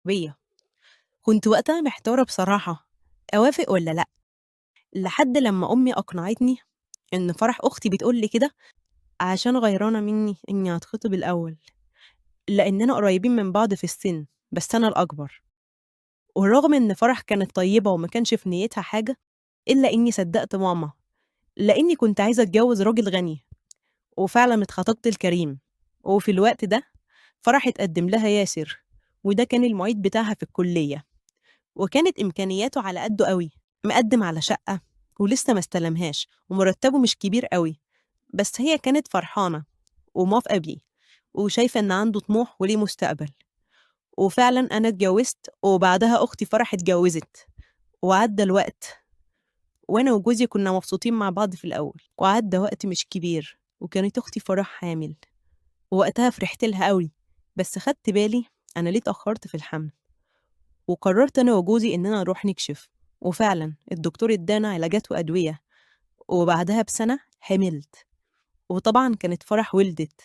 العربية. كنت وقتها محتارة بصراحة، أوافق والّا لأ، لحد لمّا أمي أقنعتني إن فرح أختي بتقول لي كده عشان غيرانة منّي إني هاتخطب الأول، لإننا قريبين من بعض في السِن، بس أنا الأكبر. والرغم إن فرح كانت طيبة وما كانش في نيتها حاجة، إلا إني صدقت ماما، لإني كنت عايزة أتجوز راجل غني، وفعلًا اتخطبت لكريم. وفي الوقت ده فرح اتقدم لها ياسر، وده كان المعيد بتاعها في الكلية، وكانت إمكانياته على قده أوي، مقدم على شقة ولسه ما استلمهاش، ومرتبه مش كبير أوي، بس هي كانت فرحانة وموافقة بيه، وشايفة إن عنده طموح وليه مستقبل. وفعلًا أنا اتجوزت، وبعدها أختي فرح اتجوزت، وعدى الوقت وأنا وجوزي كنا مبسوطين مع بعض في الأول، وعدى وقت مش كبير وكانت أختي فرح حامل، ووقتها فرحت لها أوي، بس خدت بالي أنا ليه اتأخرت في الحمل، وقررت أنا وجوزي إننا نروح نكشف، وفعلًا الدكتور ادانا علاجات وأدوية، وبعدها بسنة حملت، وطبعًا كانت فرح ولدت،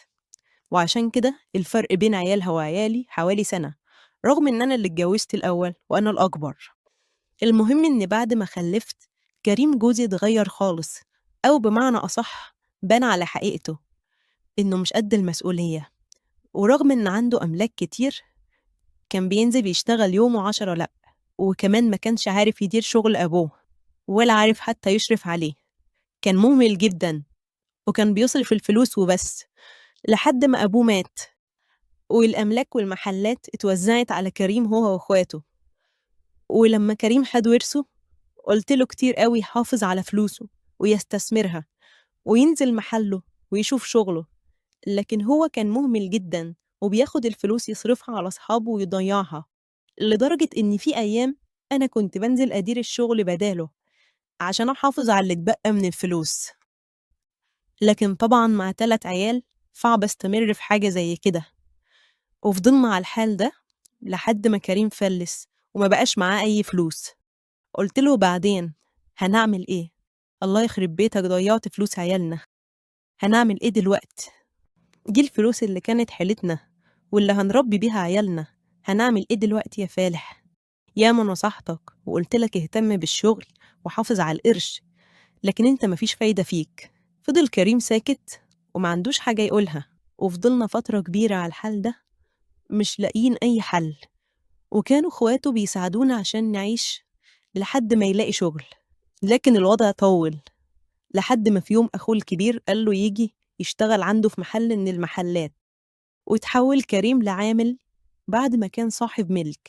وعشان كده الفرق بين عيالها وعيالي حوالي سنة، رغم إن أنا اللي اتجوزت الأول وأنا الأكبر. المهم إن بعد ما خلفت كريم جوزي اتغير خالص، أو بمعنى أصح بان على حقيقته، إنه مش قد المسؤولية، ورغم إن عنده أملاك كتير كان بينزل يشتغل يوم و10 لأ، وكمان ما كانش عارف يدير شغل أبوه ولا عارف حتى يشرف عليه، كان مهمل جدا وكان بيصرف الفلوس وبس، لحد ما أبوه مات والأملاك والمحلات اتوزعت على كريم هو وأخواته. ولما كريم خد ورثه قلت له كتير قوي يحافظ على فلوسه ويستثمرها وينزل محله ويشوف شغله، لكن هو كان مهمل جدا وبياخد الفلوس يصرفها على أصحابه ويضيعها، لدرجة إن في أيام أنا كنت بنزل أدير الشغل بداله عشان أحافظ على اللي اتبقى من الفلوس. لكن طبعا مع 3 عيال صعب استمر في حاجة زي كده، وفضلنا على الحال ده لحد ما كريم فلس وما بقاش معاه أي فلوس. قلت له بعدين هنعمل إيه؟ الله يخرب بيتك، ضيعت فلوس عيالنا، هنعمل إيه دلوقتي؟ دي الفلوس اللي كانت حيلتنا واللي هنربي بيها عيالنا، هنعمل إيه دلوقتي يا فالح؟ ياما نصحتك وقلت لك اهتم بالشغل وحافظ على القرش، لكن انت مفيش فايدة فيك. فضل كريم ساكت وما عندوش حاجة يقولها، وفضلنا فترة كبيرة على الحال ده مش لاقيين أي حل، وكانوا اخواته بيساعدونا عشان نعيش لحد ما يلاقي شغل. لكن الوضع طول لحد ما في يوم أخوه الكبير قال له يجي يشتغل عنده في محل من المحلات، وتحول كريم لعامل بعد ما كان صاحب ملك.